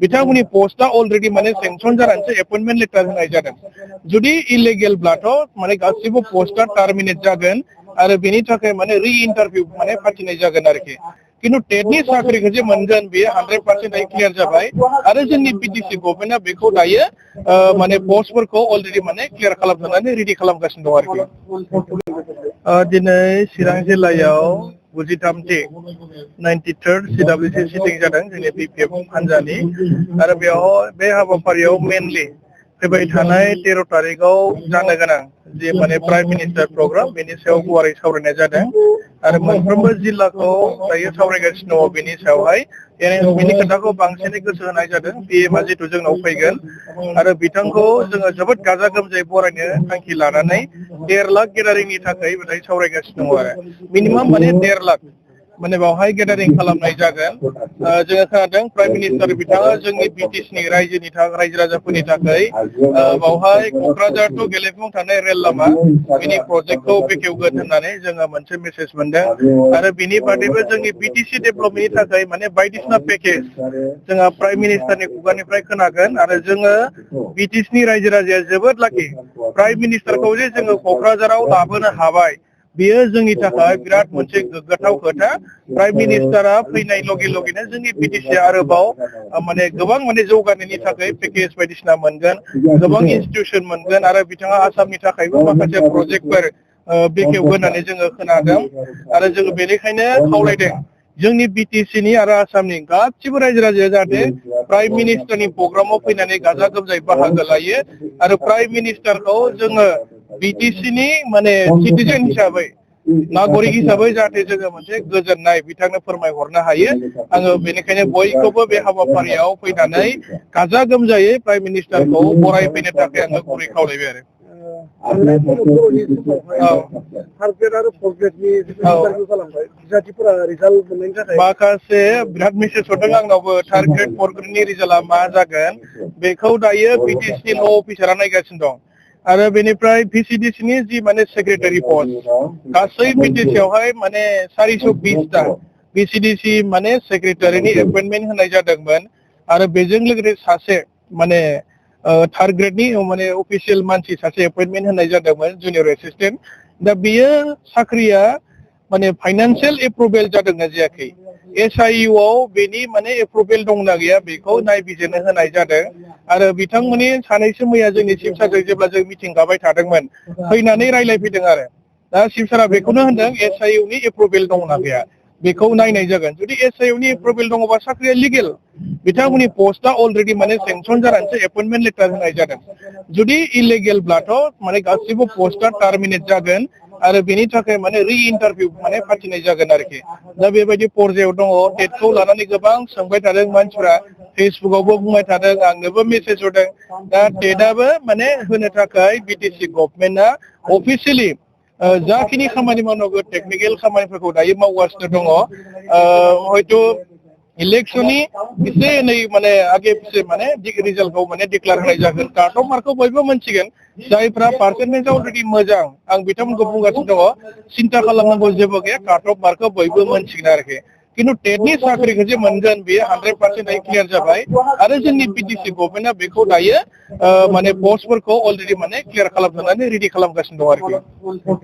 बिथांमोननि पोस्टआ अलरेडि माने सेंसन जानानैसो एपइन्टमेन्ट लेटार होनाय जादों जुदि इलिगेलब्लाथ' माने गासिबो पोस्टआ टार्मिनेट जागोन आरो बेनि थाखाय माने रि इन्टारभिउ माने फाथिनाय जागोन आरोखि किन्तु टेटनि साख्रिखौ जे मोनगोन बेयो 100% क्लियार जाबाय आरो जोंनि बिटिसि गभर्नमेन्टआ बेखौ दायो माने पोस्टफोरखौ अलरेडि माने क्लियार खालामनानै रेडि खालामगासिनो दं आरोखि दिनै चिरां जिल्लायाव 93थि 93rd CWC सिटिं जादों जोंनि BPF हान्जानि आरो बेयाव बे हाबाफारियाव मेनलि फैबाय थानाय 13 तारिखआव जानो गोनां जे माने प्राइम मिनिस्टार प्रग्राम बेनि सायाव गुवारै सावरायनाय जादों आरो मोनफ्रोमबो जिल्लाखौ दायो सावरायगासिनो दङ बेनि सायावहाय बेनि खोथाखौ बांसिनै गोसो होनाय जादों PMआ जितु जोंनाव फैगोन आरो बिथांखौ जोङो जोबोद गाजा गोमजायै बरायनो थांखि लानानै 1.5 लाख गेदारिंनि थाखाय बेहाय सावरायगासिनो दङ आरो मिनिमाम माने 1.5 लाख माने बावहाय गेदारिं खालामनाय जागोन जोङो खोनादों प्राइम मिनिस्टार बिथाङा जोंनि बिटिसिनि रायजोनि रायजो राजाफोरनि थाखाय बावहाय क'क्राझार टु गेलेफु थानाय रेल लामा बेनि प्रजेक्टखौ बेखेवगोन होननानै जोङो मोनसे मेसेज मोनदों आरो बिनि बादैबो जोंनि बिटिसि डेभेलपमेन्टनि थाखाय माने बायदिसिना पेकेज जोंहा प्राइम मिनिस्टारनि खुगानिफ्राय खोनागोन आरो जोङो बिटिसिनि रायजो राजाया जोबोद लाखि प्राइम मिनिस्टारखौ जे जोङो क'क्राझाराव लाबोनो हाबाय बेयो जोंनि थाखाय बिराद मोनसे गोग्गाथाव खोथा प्राइम मिनिस्टारा फैनाय लगे लगेनो जोंनि बिटिसि आरोबाव माने गोबां माने जौगानायनि थाखाय पेकेज बायदिसिना मोनगोन गोबां इनस्टिट्यूशन मोनगोन आरो बिथाङा आसामनि थाखायबो माखासे प्रजेक्टफोर बेखेवगोन होननानै जोङो खोनादों आरो जोङो बेनिखायनो खावलायदों जोंनि बिटिसिनि आरो आसामनि गासिबो रायजो राजाया जाहाथे प्राइम मिनिस्टारनि प्रग्रामाव फैनानै गाजा गोमजायै बाहागो लायो आरो प्राइम मिनिस्टारखौ जोङो बिटिसिनि माने सिटिजेन हिसाबै नागरिक हिसाबै जाहाथे जोङो मोनसे गोजोननाय बिथांनो फोरमायहरनो हायो आङो बेनिखायनो बयखौबो बे हाबाफारियाव फैनानै गाजा गोमजायै प्राइम मिनिस्टारखौ बरायफैनो थाखाय आङो गुरै खावलायबाय आरो माखासे बिराद मेसेज हरदों आंनावबो थार्ड ग्रेड फर्थ ग्रेडनि रिजाल्टआ मा जागोन बेखौ दायो बिटिसि ल' अफिसारा नायगासिनो दं आरो बेनिफ्राय VCDCनि जि माने सेक्रेटारि पस्ट गासै बिटिसियावहाय माने 420टा VCDC माने सेक्रेटारिनि एपइन्टमेन्ट होनाय जादोंमोन आरो बेजों लोगोसे सासे माने थार्ड ग्रेडनि माने अफिसियेल मानसि सासे एपइन्टमेन्ट होनाय जादोंमोन जुनियर एसिस्टेन्ट दा बेयो साख्रिया माने फाइनान्सियेल एप्रुभेल जादोंना जायाखै SIU आव बेनि माने एप्रुभेल दंना गैया बेखौ नायबिजिरनो होनाय जादों आरो बिथांमोननि सानैसो मैया जोंनि चिफ सारजों जेब्ला जों मिटिं गाबाय थादोंमोन फैनानै रायलायफैदों आरो दा चिफ सारा बेखौनो होनदों SIU नि एप्रुभेल दंना गैया बेखौ नायनाय जागोन जुदि SIU नि एप्रुभेल दङबा साख्रिया लिगेल बिथांमोननि पोस्टआ अलरेडि माने सेंसन जानानैसो एपइन्टमेन्ट लेटार होनाय जादों जुदि इलिगेलब्लाथ' माने गासिबो पोस्टआ टार्मिनेट जागोन आरो बेनि थाखाय माने रि इन्टारभिउ माने फाथिनाय जागोन आरोखि दा बेबायदि पर्यायाव दङ टेटखौ लानानै गोबां सोंबाय थादों मानसिफ्रा फेसबुकआवबो बुंबाय थादों आंनोबो मेसेज हरदों दा टेटआबो माने होनो थाखाय बिटिसि गभर्नमेन्टआ अफिसियेलि जाखिनि खामानि मावनांगौ टेकनिकेल खामानिफोरखौ दायो मावगासिनो दङ हयथ' इलेक्शननि एसे एनै माने आगे पिछे माने रिजाल्टखौ माने डिक्लेयार होनाय जागोन काट अफ मार्कखौ बयबो मोनसिगोन जायफ्रा पार्सेन्टेजआ अलरेडि मोजां आं बिथांमोनखौ बुंगासिनो दङ सिन्था खालामनांगौ जेबो गैया काट अफ मार्कखौ बयबो मोनसिगोन आरोखि किन्तु टेटनि साख्रिखौ जे मोनगोन बेयो 100% क्लियार जाबाय आरो जोंनि बिटिसि गभर्नमेन्टआ बेखौ दायो माने पस्टफोरखौ अलरेडि माने क्लियार खालामनानै रेडि खालामगासिनो दं आरोखि